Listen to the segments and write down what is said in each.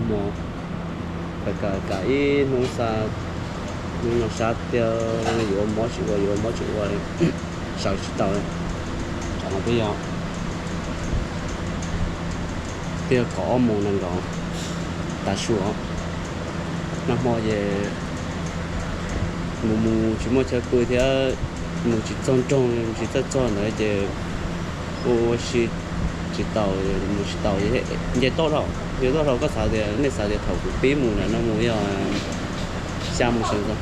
Mos, kam kam ib hnub xa, hnub no sab tiag, yuav ua mob tsis ua, yuav ua mob tsis ua, sawv tsis tau li. Tsam no peb yog tiag kaum ob moos nees nkaum tas su. Nag hmo ces mus mus tsis muaj chaw pw thiab, mus tsis txog nroog, mus tsis txawj txog ntawd ces ua ua si tsis tau, mus tsis tau. Nce toj dhau, nce toj dhau koj xav tias, nej xav tias thaum kuv pib mus ntawm no mus yog xya mus sawv ntxov.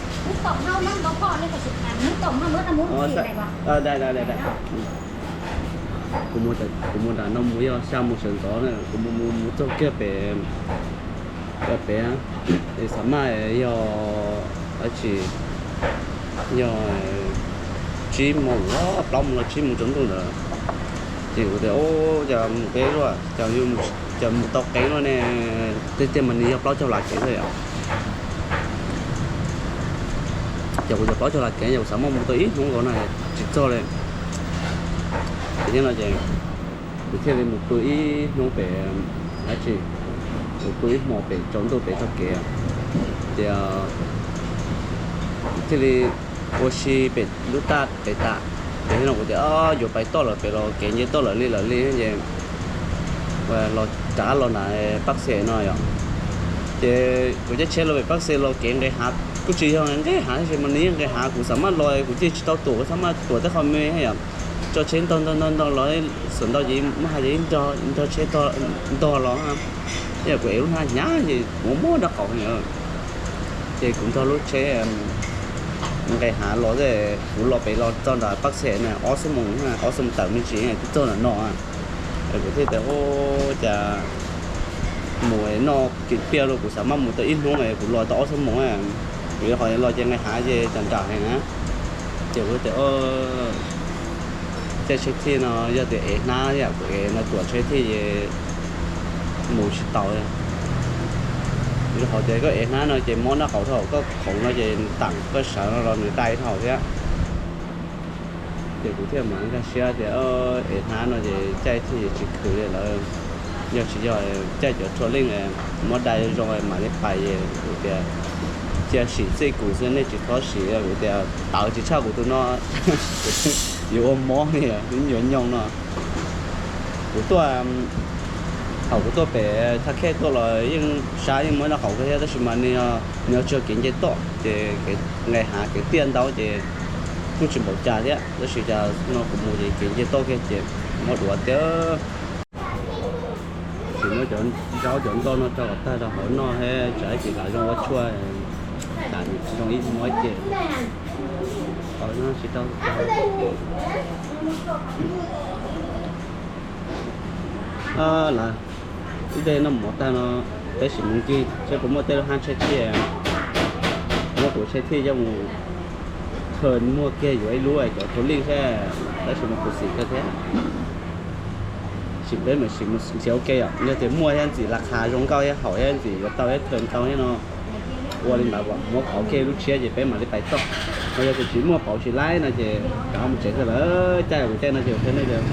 Kuv mus nram no mus yog xya mus sawv ntxov na, kuv mus mus mus txog kiag pem, pem es xav mas yog dab tsi, yog tsib moos, plaub moos los tsib moos tsaus ntuj ntawd. Ces kuv tias, ub, cas mus qeeb luaj, cas mus tau qeeb luaj ne, tiag tiag mas nws yog plaub caug las kev xwb yom. Ces kuv tias plaub caug las kev, ces kuv xav muab mus tau ib hnub nkaus no tsis txog li. Ces nyob no ces kuv thiaj li mus pw ib hnub pem, dab tsi, kuv pw ib hmo pem tsaus ntuj pem txoj kev. Ces kuv thiaj li ua si pem lub taj pem tas. Ces no kuv tias yuav pais toj lawm pem los kev nce toj lawm li lawm li ces los rov qab los nram Paj Xes no yom. Ces kuv caij tsheb los pem Paj Xes los kev nqes hav, kuj tsis yog nqes hav tab sis mas nws yeej nqes hav, kuv xav maj los kuv thiaj tsis tau tuam, kuv xav maj tuam tej qho me yom. Tso tsheb ntog ntog ntog ntog los, xam ntau ces muab hais ces ib nrog tsheb ntog los, yog kuv ev lub hnab hnyav ces kuv muab nrog qaum. Ces kuv nrog lub tsheb nqes hav los, kuv los pem los txog nram Paj Xes na ob xuab moos, ob xuab moos tawm me ntsis twb txog nram no. Kuv thiaj tias ub, cas mus noj kim piaj luaj, kuv xav maj mus tau ib hnub, kuv los tau ob xuab moos, kuv yuav qhov los ces nqes hav ces cas nram heev na. Ces kuv tias caij tsheb thij no yog tias ev hnab yam kuv ev no tuam tsheb thij ces mus tsis tau. Rau qhov tias koj ev hnab no ces mob nraub qaum dhau, koj khoov no ces nws tam, koj sawv no los nws dai dhau thiab. Ces kuv thiaj mam nkag siab tias ev hnab no ces caij thij tsis khwv li lawm. Yog tsis yog caij cov trolley muab dai zoo mam li pais es kuv tias cia sim txij kuv xwb, nej tsis txhob sim, kuv tias tawv tsis tshaj kuv tus no, yuav ua mob li, yuav nyoos no. Kuv tuaj, thaum kuv tuaj pem Thaj Khej tuaj los yeej sab yeej muaj nraub qaum kawg thiab, tab sis mas nws, nws tsis yog kev nce toj ces kev nqes hav kev tiaj ntau ces kuj tsis npaum cas thiab, tab sis cas no kuv mus ces kev nce toj kiag ces mob duav tiag. Tsis muab cov zaub cov ntoj no tso kom tag rau hauv noj thiab, tsam ib chim lam zoo ua tshuaj, tam zoo ib mob ces tsis tau. Lawv ib teg noj mov tag no peb sim mus ncig seb puas muaj tej lub hab tsheb thiaj, muab kuv tsheb thiaj coj mus thawj muag kiag yuav ib lub cov trolley thiab, tab sis mas kuv xim kawg thiab. Sim peb mam sim mus nrhiav ua ke yom, yog tias muaj thiab ntxim las qha zoo nkauj thiab haum thiab ntxim yuav tau thiab thawj ntau thiab no, ua li ntawd muab pauv kiag lub tshiab ces peb mam li pais toj. Ho yog tias tsis muaj pauv tsis laib no ces rov mus tsev xwb lawm. Caij kuv caij no ces kuv thiaj nej tias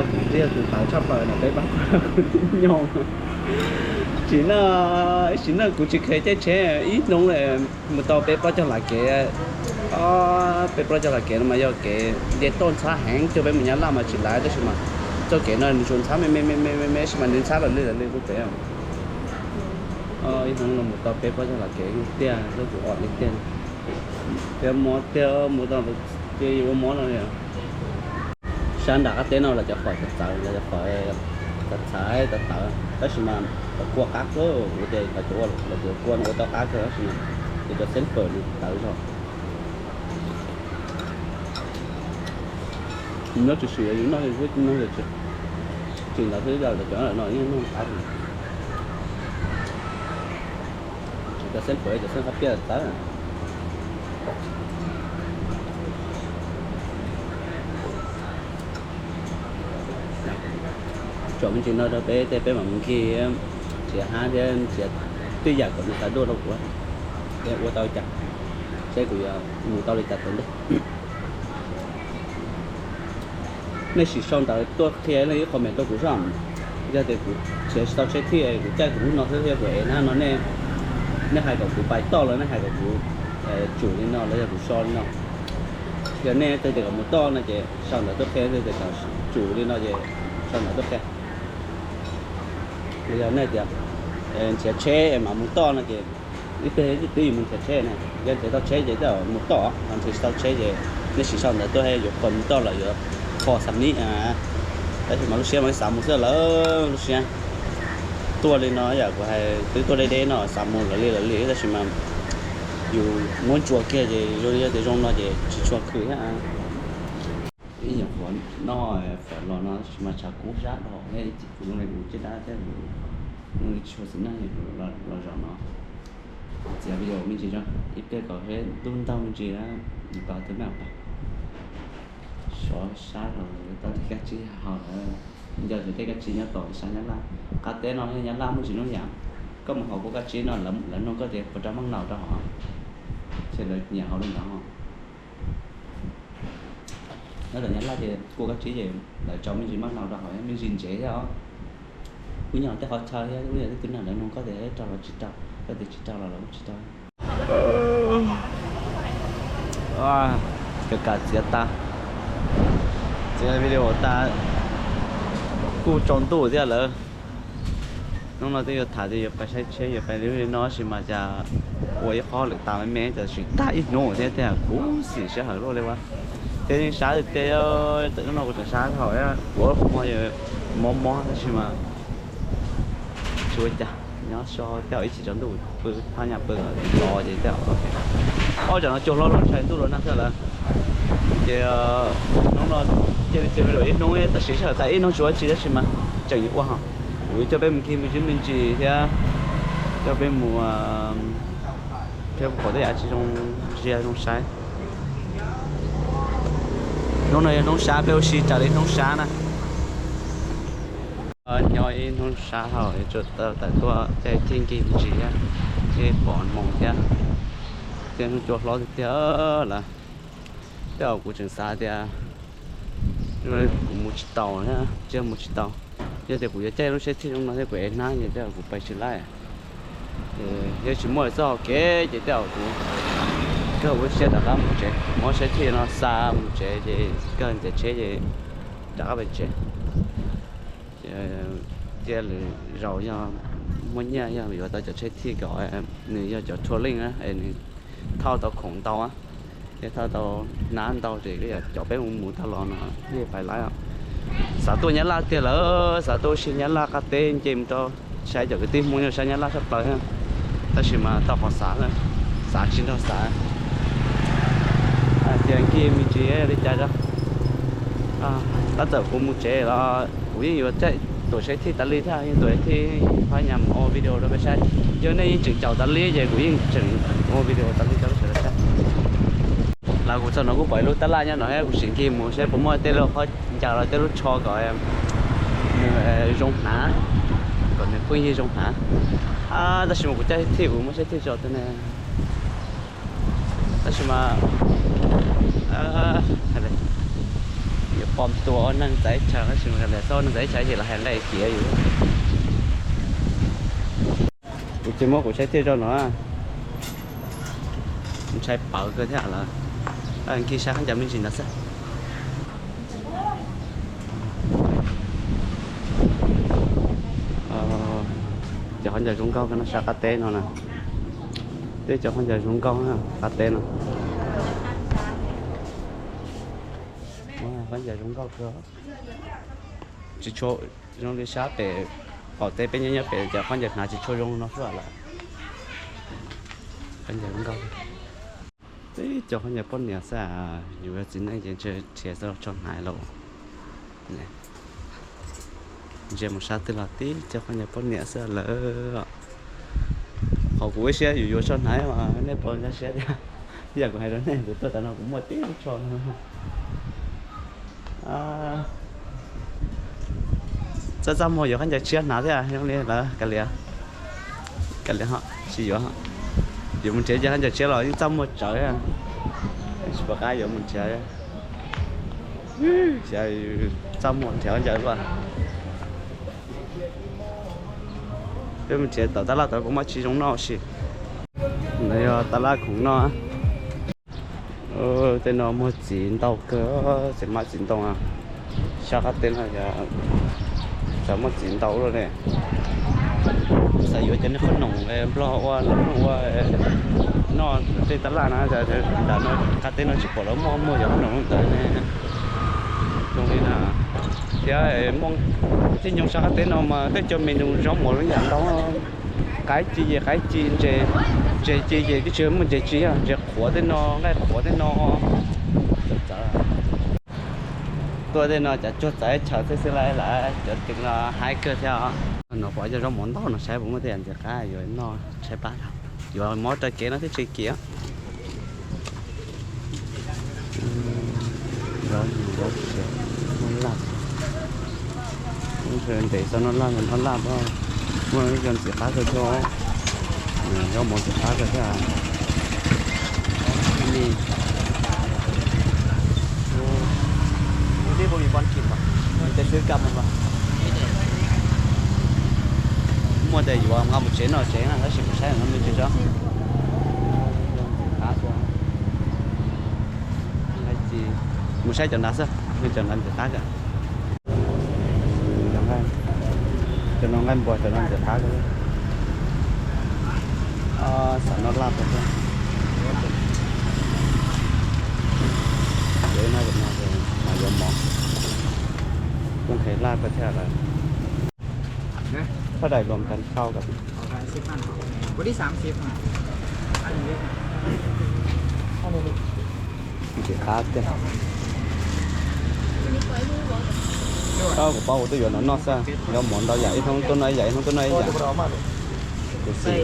kuv thiaj tus tawv tshaj plaws no peb pab kuv nyob. Tsis na, tsis na kuv tsis kheev caij tsheb ib hnub li. Mus tau peb plaub caug las kev, peb plaub caug las kev no mas yog kev nce toj ntxhab heev, cuag peb mus Nyab Laj mas tsis laiv, tab sis mas txoj kev no nws tsuas ntxhab me me me me me me sis mas nws ntxhab lawm li lawm li kuv pem. Ib hnub no mus tau peb plaub caug las kev tiag, lub kuv om li tiag. Tiag mob tiag, mus tau ces yuav ua mob no li. Sab nram qab teb no lawv cov fawm txawv txawv, lawv cov fawm txawv txawv txawv, tab sis mas lawv kua qab kawg, ua ces lawv cov, lawv cov kua no ua tau qab kawg tab sis mas lawv cov xeeb fawm nws txawv zog. Nyob tsis sim yus noj, noj tsis ntawd xwb, lawv cov no yeej noj qab. Tsis cov xeeb fawm, cov xeeb qab piaj txawv. Tsom me ntsis no rau peb tej, peb mam mus nkig nrhiav hab thiab nrhiav tej yam kom nws tawv dua rau kuv, peb ua tau li cas, seb kuv yuav mus tau li cas tau ntej. Nej sim sau ntawv tuaj qhia nej ib qho me rau kuv soj. Yog tias kuv nrhiav tsis tau tsheb thiaj kuv caij kuv lub no xwb thiab kuv ev hnab no nej, nej hais kom kuv pais toj los nej hais kom kuv tsum li no los yog kuv so li no. Yog nej tias kom mus toj no ces sau ntawv tuaj qhia, tias kom tsum li no ces sau ntawv tuaj qhia. Yog nej tias nrhiav tsheb es mam mus toj no ces ib pliag twb yuav mus nrhiav tsheb na, yog nrhiav tau tsheb ces tej zaum mus toj, ho nrhiav tsis tau tsheb ces nej sim sau ntawv tuaj yuav pais mus toj los yuav kho xam nib. Tab sis mas lub siab mas xav mus xwb lawm, lub siab tuaj li no yam kuv hais twb tuaj deb deb no xav mus lawv li lawv li tab sis mas yus muab ntsuas kiag ces zoo li yog tias zoo no ces tsis tshua khwm thiab. Ib nyuag qhuav noj fawm los no tab sis mas tshav kub sab dhau, kuv zoo li kuv caj dab thiab kuv zoo li tsis tshua xis neej los zaum no. Txiav video me ntsis tso, ib pliag kom peb ntub ntaug me ntsis na, nws pab twb maj pas. Sov sab los tau tej kab tsib haus lawm, nco tej kab tsib nyob tom sab Nyab Laj. Qab teb no Nyab Laj muaj tsis noob yam, koj mus haus kuv kab tsib no lawv nug koj tias puas rau maj nau rau hov, ces lawv nyiam haus li ntawd. Nyob tom Nyab Laj ces kuv kab tsib ces lawv tso me ntsis maj nau rau hov, me ntsis ntsev thiab os. Kuv nyob tej qhov chaw thiab kuv yog tej tus neeg lawv nug koj tias rau los tsis rau, koj tias tsis rau los lawv kuj tsis rau. Kam txiav tas, txiav video tas, kuj tsaus ntuj thiab lawm. Hnub no twb yuav tham tias yuav pais saib tsheb yuav pais li no sis mas cas ua ib qho lwm tas me me cas tsis tag ib hnub thiab tiag, khuv xim sij hawm luaj li ua. Thiab yeej sab tiag, hnub no kuv tseem sab thaum kuv ua hmo mob mob tab sis mas tsis ua cas, nyob so tej zaum ib chim tsaus ntuj pw phab nyas pw los ces tej zaum. Ob, tsam no cuag hlob los ntshai ntuj los nag xwb lawm. Ces hnub no cia li txiav video ib hnub tab sis sij hawm tas ib hnub tsis ua tsi tab sis mas tseem yuav ua ho. Kuv coj peb mus ncig me ntsis me ntsis thiab coj peb mus thiab pom tej yam tsis zoo ntsia zoo saib. Hnub no yog hnub sab peb ua si raws li hnub sab na. Nyob ib hnub sab hauv tsuas tawm tuaj caij thiaj ncig ntsis thiab, thiaj pom moos thiab. Thiab hnub cua hlob tiag tiag lawm. Tej zaum kuv tseem xav tias kuv mus tsis taus thiab, tsiaj mus tsis tau. Yog tias kuv yuav caij lub tsheb thiaj zoo no thiab kuv ev hnab ces tej zaum kuv pais tsis laij. Yog tsis muaj txoj hau kev ces tej zaum kuv kawg ua siab rov qab mus tsev, muab tsheb thiaj no xa mus tsev ces kawg ntes tsheb ces rov qab pais tsev. Cia lwm zaus yog muaj nyiaj yog yuav tau cov tsheb thiaj kom nws yog cov tshua leej na es nws thauj tau khoom ntau, thiab thauj tau hnab ntau ces koj yam cov peb mus mus tag los no thiaj pais laij. Xav tuaj Nyab Laj tiag lawm, xav tuaj ua si Nyab Laj qab teb nce mus rau saib cov kwv tij Hmoob nyob sab Nyab Laj tshaj plaws thiab. Tab sis mas tau qhov xav, xav tsis nrog xav. Hais tias ncig me ntsis li cas rau, tab txawm kuv mus tsev los kuv yeej yuav caij tuam tsheb thiaj tas li thiab, yeej tuam tsheb thiaj phab nyas mus ua video rau peb saib. Yog nej yeej tseem caum tas li ces kuv yeej tseem ua video tas li rau peb sawv daws saib. Los kuv txog no kuj pom ib lub tab laj nyob no thiab, kuv sim ncig mus saib puas muaj tej lub qhov ncas los tej lub tsho kom nws zoo hnav, kom nws pheej yig zoo hnav. Tab sis mas kuv caij thiaj, kuv muab saib thiaj tso tej ne. Tab sis mas yuav pom tua ua neeg txawv ib chaw tab sis mas kav liam, txhob ua neeg txawv ib chaw ces los hais nqaij tiav yus. Kuv tsis muab kuv saib thiaj tso no, ntshai pawv kawg thiab lawm. Ncig saib qhov ncas me ntsis ntawd xwb. Cov qhov ncas zoo nkauj no sab qab teb no na. Twb cov qhov ncas zoo nkauj qab teb no. Qhov ncas zoo nkauj kawg. Tsis tshua zoo li sab pem qaum teb peb nyob nyob pem cov qhov ncas hnav tsis tshua zoo no xwb lawm. Qhov ncas zoo nkauj. Tib co qhov ncas poj niam xwb, yus yog txiv neej ces ntshe nrhiav txog tso hnav los. Ntsia mus sab twg los tib co qhov ncas poj niam xwb lawm. Qhov kuv ib siab yus yuav tso hnav mas nej puas nkag siab tiag. Yam kuv hais rau nej, kuv tuaj tas no kuv muaj tib lub tsho no. Txaj txaj muag yuav qhov ncas tshiab hnav thiab zoo li lawm kav liam. Kav liam ho tsis yuav, yuav mus nrhiav qhov ncas tshiab los yeej txaj muag tsawv, tsis pom qab yuav mus nrhiav. Txaj muag nrhiav qhov ncas luaj. Peb mus nrhiav tau tab laj tod puas muaj txiv zoo noj si. No yog tab laj khoom noj. Tej no muag txiv ntau kawg, txiv hmab txiv ntoo, sab qab teb no xav muaj txiv ntau luaj ne. Xav yuav cov niag qhob noom Nplog ua los ua noj tej tab laj na, ntawm no qab teb no tsis pom lawv muaj, muaj cov qhob noom ntawd ne. Zoo li na, thiab tej nyoog sab qab teb no mas tej cov me nus zaub mov zoo yam ntau, qaib ci ces qaib ci, ntses, ntses ci ces twb tsis muaj ntses ci, ntses qhuav tej no, nqaij qhuav tej no. Tuaj tej no cov cuag txawv chaw xwb xwb lawm, cov teev no haib kawg thiab. No pom cov zaub mov ntau no saib puas muaj tej yam ntxim qab yuav noj tshaib plab, yuav mov raws kev no thiab tsis kim. Zaub, zaub siav, noj laj. Ntev xav noj laj, noj laj, muaj cov ntxim qab kawg thiab. Zaub mov ntxim qab kawg thiab. Muaj tes yuav nqa mus tsev noj tsev na, tab sis mus saib no me ntsis tso. Mus saib cov nrad xwb, cov nrad ntxim qab kawg. Cov no nqaij npua, cov no ntxim qab kawg. Xav noj laj kawg thiab. Yuav no, no mas yuav mov, kuj nqhis laj kawg thiab lawm. Tab tais luam kas khau kas ntxim qab tiag. Kuv paub kuv twb yuav no noj xwb, yuav mov ntau yam, ib hnub tuaj noj ib yam, ib hnub tuaj noj ib yam. Kuv xim.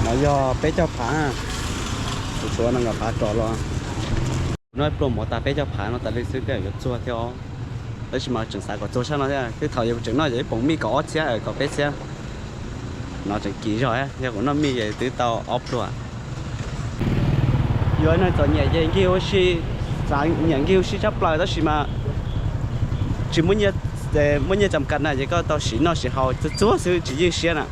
No yog peb caug phav, kuv tsuav nees nkaum phav rov los. Kuv noj ib pluag mov tas peb caug phav no tas li xwb, tej zaum yuav txuag thiab os. Tab sis mas tseem xav kom txuag sab no thiab, twb thaum yog kuv tseem noj yog ib poom mij kaum ob txhiab kaum peb txhiab. No tseem kim zog, yog kuv noj mij ces twb tau ob pluag. Yuav neeg txom nyem ces nkig ua si, xav nyiam nkig ua si tshaj plaws tab sis mas tsis muaj nyiaj, muaj nyiaj txom kam na ces koj tau siv noj siv haus txuag txuag xwb tsis yeej siab na.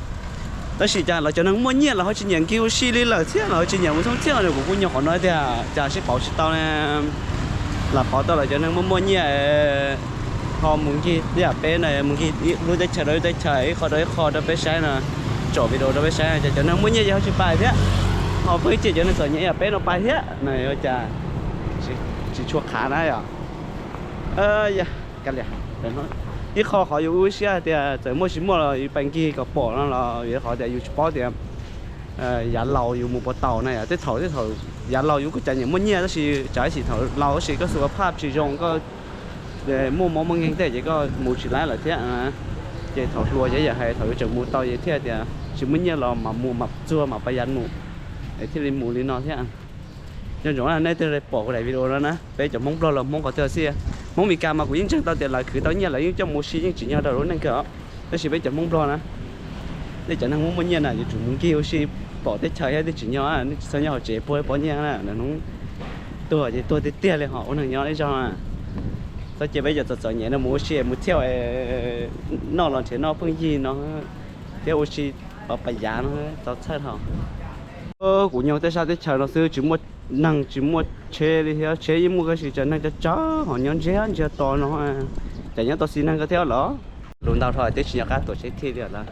Tab sis cas lawv cov neeg muaj nyiaj los ho tsis nyiam nkig ua si li lawm thiab, los ho tsis nyiam mus thoob thiab no, kuv kuj nyuaj qhov no tiag, cas sib pauv tsis tau ne. Lam pauv tau lawv cov neeg muaj muaj nyiaj ho mus nkig ib yam peb no, mus nkig lub teb chaws rau lub teb chaws, ib qho rau ib qho rau peb saib no, tsom video rau peb saib no, ces cov neeg muaj nyiaj ces ho tsis pais thiab, ho pheej cia cov neeg txom nyem ib yam peb no pais thiab na, cas tsis tshua qhav na yom. Ib qho qhov yus ua siab tias txawm muaj tsis muaj los yus pais nkig kom pom no los yog qhov tias yus tsis paub tias yav laus yus mus puas tau na yom. Tej thaum tej thaum yav laus yus kuj cov nyiam muaj nyiaj tab sis tsam ib chim thaum laus tab sis koj xu phaj tsis zoo, koj muaj mob muaj nkeeg tej ces koj mus tsis laib lawm thiab. Ces thaum hluas ces yam hais thaum yuav tseem mus tau ces thiaj tias tsis muaj nyiaj los mam mus mam txuag mam pab yav mus, es thiaj li mus li no thiab. Nco ntsoov nej twg pom kuv daim video no na, peb cov Hmoob Nplog los Hmoob qhov twg xij, Hmoob Meskas mas kuv yeej ntseeg tau tias lawv khwv tau nyiaj lawv yeej coj mus ua si yeej tsim nyog rau lub neej kawg os. Tab sis peb cov Hmoob Nplog na, nej cov neeg muaj muaj nyiaj na yuav tsum mus nkig ua si pom teb chaws thiab thiaj tsim nyog, nej tsis txhob nyob hauv tsev puag pob nyiaj na, hnub tuag ces tuag tiag tiag li ho ua neeg nyob ib zaug na. Txhob cia peb cov txom txom nyem no mus ua si mus thiaj noj los nrhiav noj pheej yig no thiab ua si pab yav no txaus txhawj dhau. Kuv nyob tej sab teb chaws no xwb tsis muaj neeg tsis muaj tsheb li thiab, tsheb yeej muaj tab sis cov neeg tsawg tsawg ho nyob ntsiag ntsiag to no, cas nyob tau xis neeg ko thiab los. Lus ntau dhau twb tsis nco qab tuam seb thij li lawm,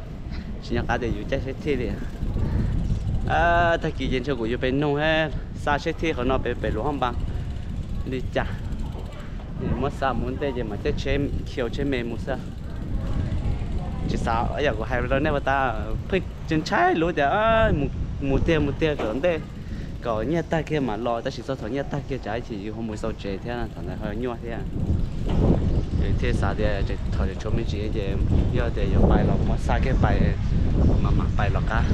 tsis nco qab tias yus caij seb thij li. Tag kis ces ntshe kuv yuav pem nug thiab xa seb thij qhov no pem pem lub hoob npas li cas. Muab xa mus ntej ces mam caij tsheb khiaus tsheb me mus xwb. Tsis xav yam kuv hais rau nej ua tas, pheej ntshai lub tias mus tiag mus tiag kom ntej, kom nyiaj tag kiag mam los, tab sis txog thaum nyiaj tag kiag tsam ib chim yus ho mus xauj tsev thiab, thaum ntawd ho nyuaj thiab. Thiaj xav tias thaum tseem tshuav me ntsis ces yog tias yuav pais los muab xa kiag pais, mam mam pais los qab.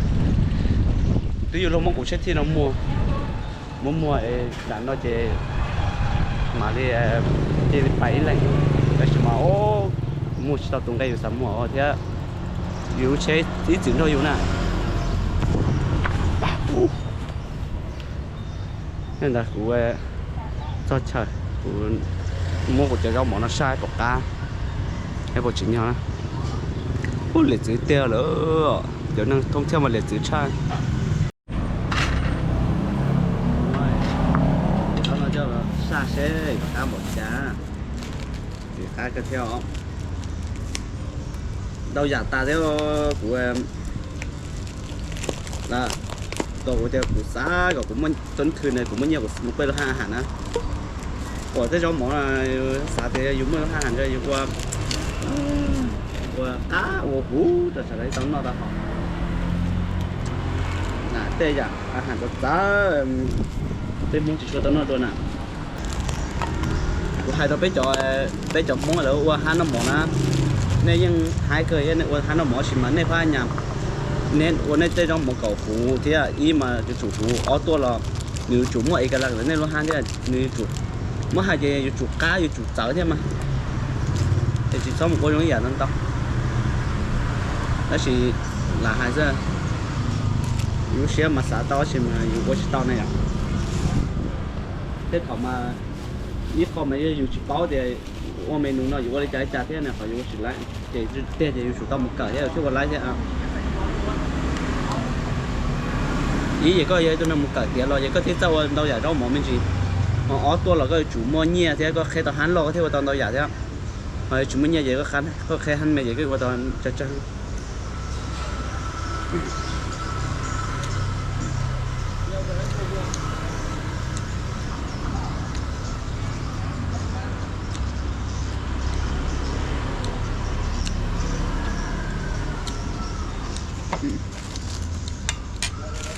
Twb yog luag muab kuv tsheb thij no muag, muab muag es tam no ces mam li cia li pais ib leeg, tab sis mas muag tsis tau tus nqe yus xav muag thiab, yus lub tsheb ib txwm nrog yus na. Ntawd kuv Txog chaw, kuv muab kuv cov zaub mov no saib puas qab, saib puas tsim nyog na. Ub, liam txwv tiag lawm, cov neeg thoob thiab mas liam txwv tshaj. Cov no coj los saj seb puas qab npaum cas. Txwv qab kawg thiab os. Ntau yam tas thiab kuv, tus kuv tias kuv xav kom kuv muaj txob thwm ne, kuv muaj nyiaj kuv mus peb lub haj ham na. Ua tej zaub mov, xav tias yus muaj lub haj ham yus ua, ua qab ua huv rau sawv daws tau noj tau haus. Tej yam haj ham txawv txawv, peb Hmoob tsis tshua tau noj dua na. Kuv hais rau peb cov, peb cov Hmoob lawv ua hab noj mov na, nej yeej haib kawg thiab, nej ua hab noj mov tab sis mas nej pab nyas, nej ua nej tej zaub mov kom huv thiab, ib mas yuav tsum huv, ob tuaj los nws yuav tsum muaj es ka la ntawm nej lub hab thiab, nws yuav tsum, muab hais ces yuav tsum qab yuav tsum txawv thiab mas. Es tsis txhob mus ua zoo ib yam ntau ntau. Tab sis lam hais xwb, yus lub siab mas xav tau tab sis mas yus ua tsis tau ne yom. Tej thaum mas ib qho mas yog yus tsis paub tias ua menu no yus ua li cas li cas thiab na, qhov yus ua tsis laib ces tiag ces yus tsum tau mus kawm thiab thiaj ua laib thiab. Ib yog koj yog ib tug neeg mus kawm tiav los yog koj thiaj txawj ua ntau yam zaub mov me ntsis, ho ob tuaj los koj yuav tsum muaj nyiaj thiab koj qheb tau hab loj koj thiaj ua tau ntau yam thiab. Ho yog tsis muaj nyiaj ces koj qheb hab me ces koj ua tau tsawg tsawg.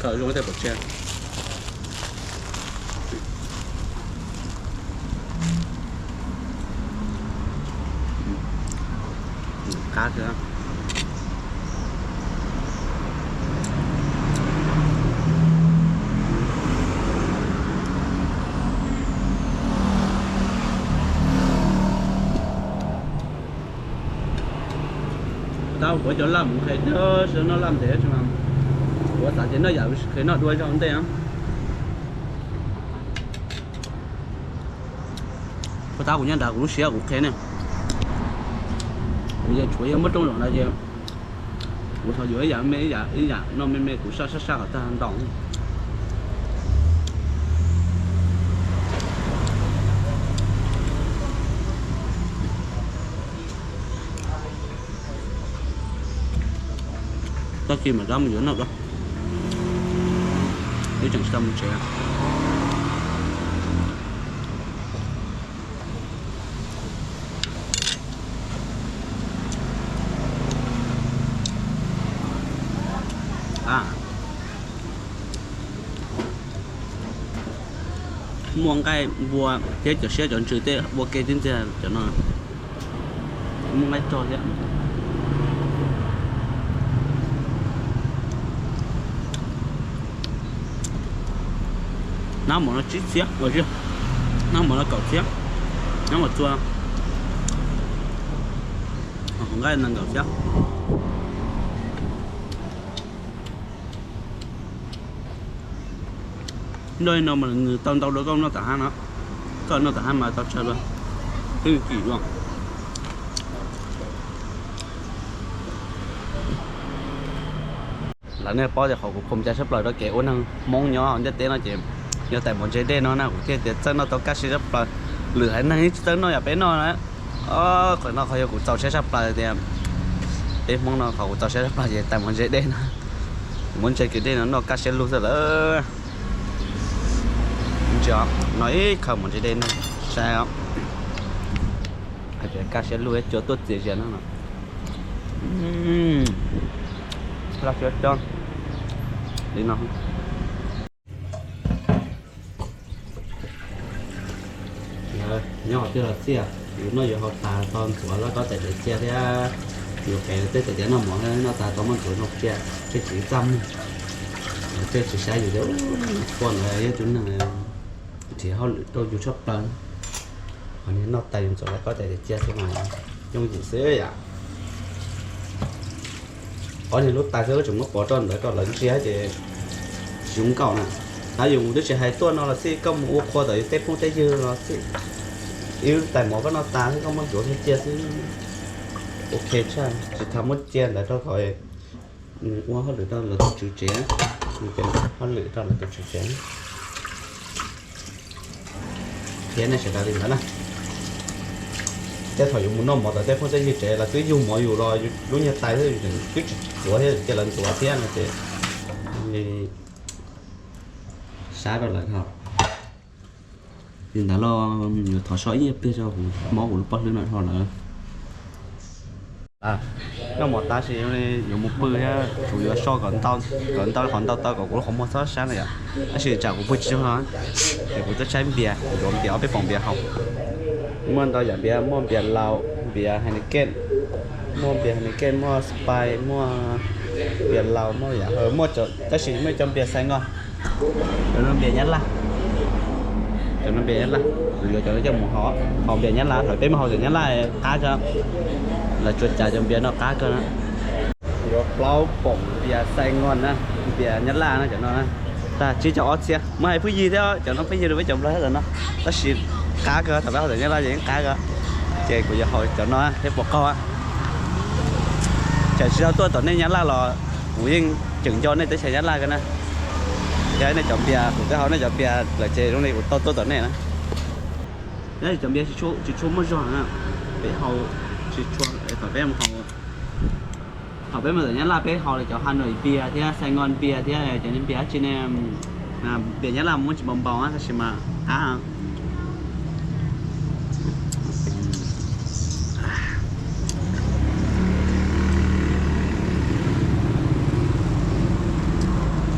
Khaws zoo tej pom tseg. Qab kawg. Tau kuv cov laj mus qhia sawv daws noj laj ntev tsis mas, kuv xav tias noj yam sis qhia noj dua zog ntej. Puag ta kuv nyob nrad kuv lub siab kuv qhia ne, kuv yeej tshuav yog muab rooj zom ntawd ces kuv tau yuav ib yam me ib yam ib yam noj me me kuv saj saj saj kom tag ntau. Tag kis mam rov mus yuav noj dua, twb tseem tsis tau mus tsev. Muaj nqaij npua thiab cov siab cov ntsws tej ua ke tib ntxiag cov no. Muaj nqaij rog thiab. Nab mov no tsib txhiab, nab mov no kaum txhiab, nab mov txua, nqaij nees nkaum txhiab. Noj li no mas nws tau ntau dua koj noj tom hab no, koj noj tom hab mas tau tsawg dua, twb kim dua. Lawv nej paub tias qhov kuv khoom cai tshaj plaws rau kev ua neeg Hmoob nyob ntiaj teb no ces yog tais mov ntse dej no na, kuv thiaj tias txawj noj tau kaj siab tshaj plaws. Lwm haiv neeg tsis txawj noj yam peb noj na. Qhov no qhov yog kuv txaus siab tshaj plaws tias peb Hmoob no qhov kuv txaus siab tshaj plaws ces tais mov ntse dej no. Kuv muab ntse kiag dej no noj kaj siab lug xwb lawm. Ntsia no ib khaws mov ntse dej no saib os. Hais tias kaj siab lug cua tuaj txias zias no. Laj siab coob li no. Nyob qhov twg los txiaj, yus noj yus haus tas tau ntxuav laj kob tais diav txiaj thiab. Yus qev tej tais diav noj mov noj tas tau muab ntxuav zoo tsiaj, tej txiv txaj muag, tej txiv saib yus tias quaj ntawd yog tus neeg nrhiav hauj lwm rau yus tshaj plaws. Qhov niag noj tas yus ntxuav laj kob tais diav txiaj xwb mas yooj yim xwb yom. Ob niag lub tais xwb tseem muab pov rau ntawd rau lawv ntsia ces tsis zoo nkauj na. Qhov yus mus twb tsis hais tuaj no los xij, koj mus ua qhua tom yus tej phooj tej ywg los xij, ib lub tais mov koj noj tas xwb koj muab ntxuav kiag cia xwb. Ok tshaj, tsis tas muab cia ntawd rau kom ua hauj lwm rau lawv tus tswv tsev, ua hauj lwm rau lawv tus tswv tsev. Thiab nej sawv daws li ntawd na. Tej thaum yus mus noj mov tom tej phooj tej ywg tsev los twb yug mov yus los lub nyuag tais twb tsis ntxuav thiab, cia lawv ntxuav thiab no ces sab rau lawm ho. Li ntawd los yuav thov so ib pliag rau mob kuv lub pob hlwb no dhau lawm. Noj mov tab sis yuav mus pw thiab, kuv yuav so kom ntau, kom ntau qhov ntau tau kom kuv lub qhov muag txhob sab na yom. Tab sis tsam kuv pw tsis tsaug no, ces kuv tuaj tshaib npias, kuv yuav npias ob peb poom npias haus. Muaj ntau yam npias, muaj npias laus, npias Heineken, muaj npias Heineken, muaj Sprite, muaj npias laus, muaj yam, muaj, tab sis muaj ib co npias Saigon. Cov no npias Nyab Laj, cov no npias Nyab Laj, kuv yuav cov no coj mus haus, haus npias Nyab Laj, thaum peb mus haus cov Nyab Laj qab kawg, lawv tsuas cas cov npias no qab kawg na. Yuav plaub poom npias Saigon na, npias Nyab Laj na cov no na. Tag tsib caug ob txhiab, muab hais phooj ywg thiab, cov no phooj ywg rau peb cov Nplog thiab no, tab sis qab kawg, thaum peb haus cov Nyab Laj ces yeej qab kawg. Ces kuv yuav haus cov no thiab puas qaug. Txawm tsis tau tuaj tom nej Nyab Laj los kuv yeej tseem nco nej teb chaws Nyab Laj kawg na. Thiab nej cov npias, kuv twb haus nej cov npias lawm ces zoo li kuv tau tuaj tom nej na. Tab sis cov npias tsis tshua muaj zog na, peb haus tsis tshua, thaum peb mus haus, thaum peb mus tom Nyab Laj peb haus cov Hà Nội npias thiab Sài Gòn npias thiab cov npias dab tsi ne, npias Nyab Laj muaj tsis npaum npaum tab sis mas qab.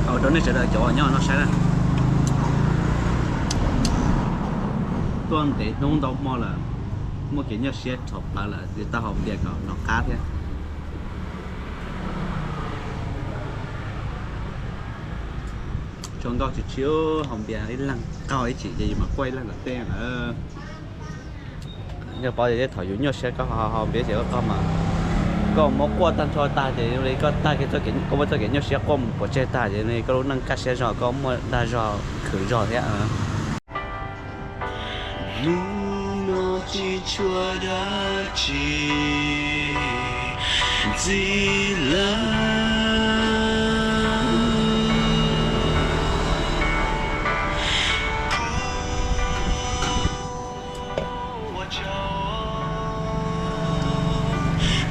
Ua rau nej sawv daws cov nyob no saib na. Tuaj ntev hnub ntau hmo lawm, muaj kev nyuaj siab tshaj plaws lawm, yuav tau haus npias kom noj qab thiab. Tsuas nkauj tsis tshua haus npias ib leeg, qaug ib chim ces yus mam quaj ib leeg kom tej lawm. Yog paub ces tej thaum yus nyuaj siab koj haus npias ces koj qaug mas, koj muab quaj tag nrho tag ces li koj tag, koj muab txoj kev nyuaj siab quaj mus pov tseg tag ces li koj lub neej kaj siab zog, koj muaj dag zog khwv zog thiab. Hnub no tsis tshua dab tsi ntxiv lawm. Ua tsaug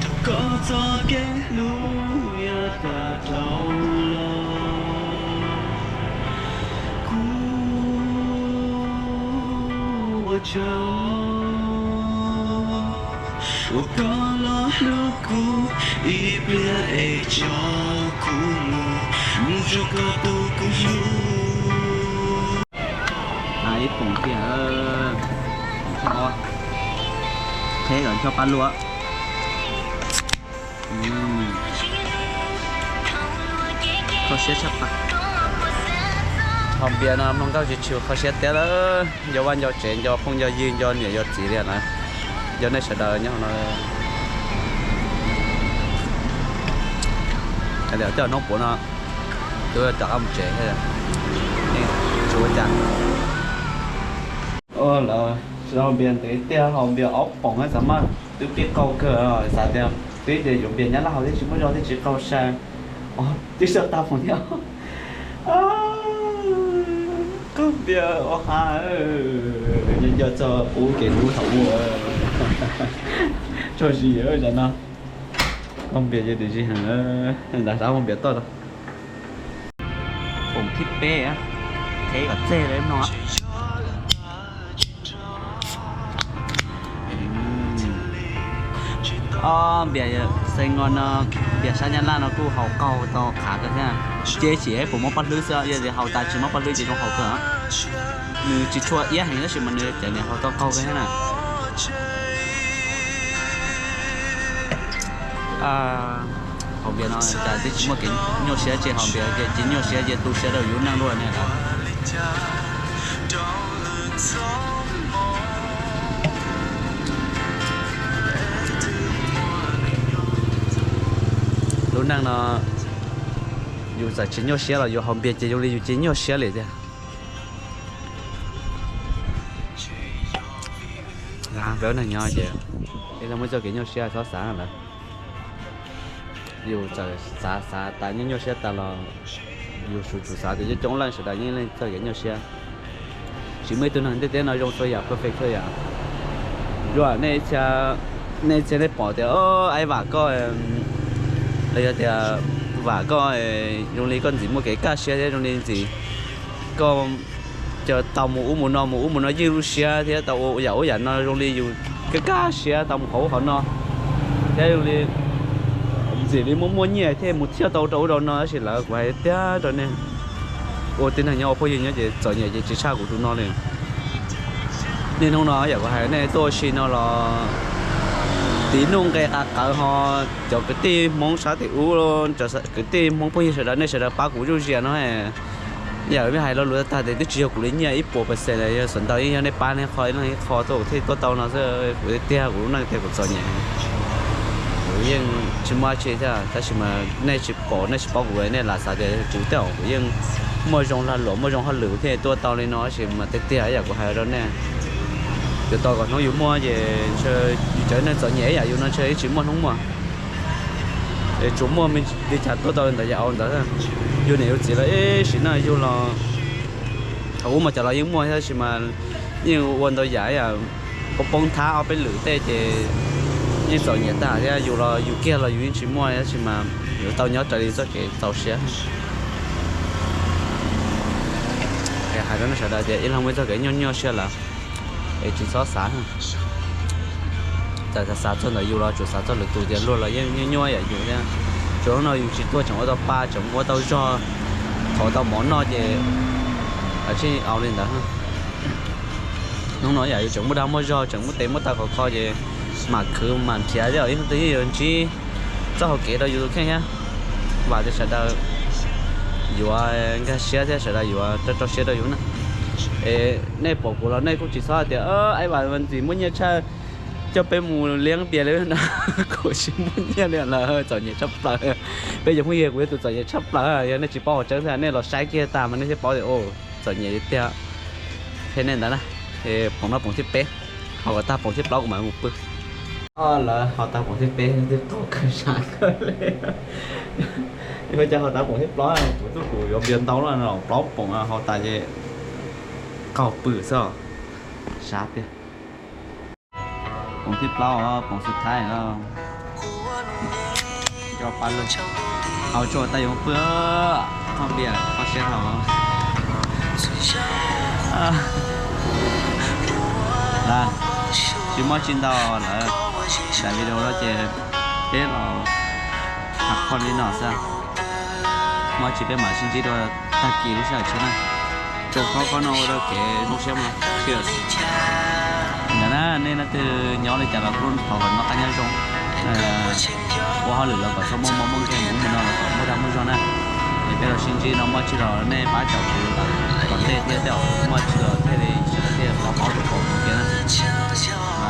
thaum koj txoj kev hlub yuav tawm dhau los. Kuv ua tsaug uas koj los hlub kuv ib pliag es tso kuv mus, mus zoo koj tus kuv hlub. Ib poom tiag, qheb kom ncho pa luaj. Kho siab tshaj plaws. Haus npias no mloog nkauj tsis tshua kho siab tiag lawm, nco vaj nco tsev, nco phooj nco ywg, nco niam nco txiv li na, nco nej sawv daws nyob no. Hais tias coj hnub puav no twb rov qab mus tsev thiab, yeej tsis ua cas. Lawv haus npias ntev tiag, haus npias ob poom xav mas twb pib qaug kawg, xav tias twb tias yuav npias Nyab Laj haus thiaj tsis muaj zog thiaj tsis qaug sai. Twb tsis tau poom thiab. Qaug npias ua ha, nco nco txog kuv kev hlub thaum ub. Tso zis tam no, qaug npias ces twb zis heev, nrad sab qaug npias tuaj. Poom thib peb, qheb kom txeg li no. Ob npias Sài Gòn no, npias sab Nyab Laj no kuj haus qaug tau qhav kawg thiab. Ces tsis puas muaj pob hlwb xwb, yog tias haus tas tsis muaj pob hlwb ces zoo haus kawg. Nws tsis tshua iab heev tab sis mas nws cov niam haus tau qaug kawg thiab na. Haus npias no cas twb tsis muaj kev nyuaj siab, ces haus npias ces tsis nyuaj siab, ces tu siab rau yus lub neej dua ne. Lub neej no yus txawm tsis nyuaj siab los yus haus npias ces zoo li yus tsis nyuaj siab li tiag. Peb ua neeg nyob ces ib leeg muaj txoj kev nyuaj siab txhob xav lawm. Yus txawm xav xav tas nyuaj nyuaj siab tas los yus tsum tsum xav tias coob coob leej sawv daws yeej leej txoj kev nyuaj siab. Tsis muaj ib tug neeg ntiaj teb no zoo txhua yam perfect txhua yam. Zoo nej, nej txhia nej pom tias aib vam koj los yog tias vam koj zoo li koj ntxim muaj kev kaj siab thiab zoo li ntxim koj tau mus ub mus no mus ub mus no ywj lub siab thiab tau ua yam ub yam no zoo li yus kaj kaj siab tau mus qhov ub qhov no thiab zoo li ntxim li muaj muaj nyiaj thiaj mus thiaj tau rau ub rau no tab sis lawv kuv hais tiag rau nej, ua tib neeg nyob ua phooj ywg nyob ces txom nyem ces tsis tshaj kuv tus no li. Niaj hnub no yam kuv hais nej tuaj ua si no los tiv nuj nqe qav qawv ho cov kwv tij Hmoob sab tim ub, kwv tij Hmoob phooj ywg sawv daws nej sawv daws pab kuv zuj zus no. Yam li hais lo lus tag tias twb tsis yog kuv li nyiaj ib puas percent, yog xam ntau yeej yog nej pab nej qho ib leeg ib qho tuaj thiaj tuaj tau no xwb. Kuv tiag tiag kuv lub neej tiag kuv txom nyem, kuv yeej tsis muaj dab tsi thiab tab sis mas nej tsis pom nej tsis paub kuv nej lam xav tias kuv tej zaum kuv yeej muaj zoo lag luam muaj zoo hauj lwm thiaj tuaj tau li no tab sis mas tiag tiag yam kuv hais rau nej, yuav tos kom hnub yus muaj ces ntshe yus cov neeg txom nyem yam yus no ntshe yeej tsis muaj hnub muaj. Es tsuas muaj me li cas tuaj tau li ntawd yam au ntawd. Yus niam yus txiv los ib sim neej yug los thaum ub mas cov los yeej muaj tab sis mas yeej ua ntau yam yam poob poob thab ob peb lwm tej ces yeej txom nyem tag thiab yus los yus kiag los yus yeej tsis muaj tab sis mas yuav tau nyob raws li txoj kev txaus siab. Es hais rau nej sawv daws tias ib leeg muaj txoj kev nyuaj nyuaj siab lawm es tsis txhob xav. Txawm xav xav txog ntawm yus los tsuas xav txog lwm tus tias luag los yeej nyuaj nyuaj yam yus thiab. Tsuas hnub no yus tsis tuaj tseem ua tau pa tseem ua tau zog, thov tau mov noj ces tsis au li ntawd. Hnub no yam yus tseem muaj dag muaj zog tseem muaj tes muaj taw khov kho ces mam khwv mam nrhiav thiab ib hnub twg yeej yuav ntsib txoj hau kev rau yus tus kheej thiab. Vam tias sawv daws yuav nkag siab thiab sawv daws yuav rau rau siab rau yus na. Es nej pom kuv los nej kuj tsis txhob hais tias aib vam ntxim muaj nyiaj tshaj coj peb mus liab pias li no. Kuv tsis muaj nyiaj li lawm, txom nyem tshaj plaws. Peb cov phooj ywg kuv yog tus txom nyem tshaj plaws, yog nej tsis paub qhov tseeb thiab nej los saib kiag tag mas nej thiaj paub tias txom nyem tiag. Qhia nej ntawd na, poom no poom thib peb, haus kom tag poom thib plaub kuv mam mus pw. Lawv haus tag poom thib peb twb qaug kawg sab kawg li. Ua cas haus tag poom thib plaub kuv twb kuv yuav npias ntau los plaub poom haus tas ces qaug pw xwb. Sab tiag. Poom thib plaub, poom xub thaib. Coj pab lug, haus tsuag tag yuav pw, qhov npias qhov siab haus. Tsis muaj tsi ntau lawm, daim video no ces peb los tham qhov li no xwb. Muaj tsi peb mam sib ntsib dua tag kis lub sij hawm tshiab na. Tsuas qhov qhov no ua rau kev zoo siab mas thiaj. Ntawd na, nej leej twg nyob li cas los kuj thov kom noj qab nyob zoo, ua hauj lwm los kom txhob muaj mob muaj nkeeg, mus ub mus no los kom muaj dag muaj zog na. Es peb los sib ntsib no, muaj tsi los nej pab caum kuv tom ntej thiab, tej zaum muaj tsi los thiaj li sawv daws thiaj paub paub rau kuv thiab na.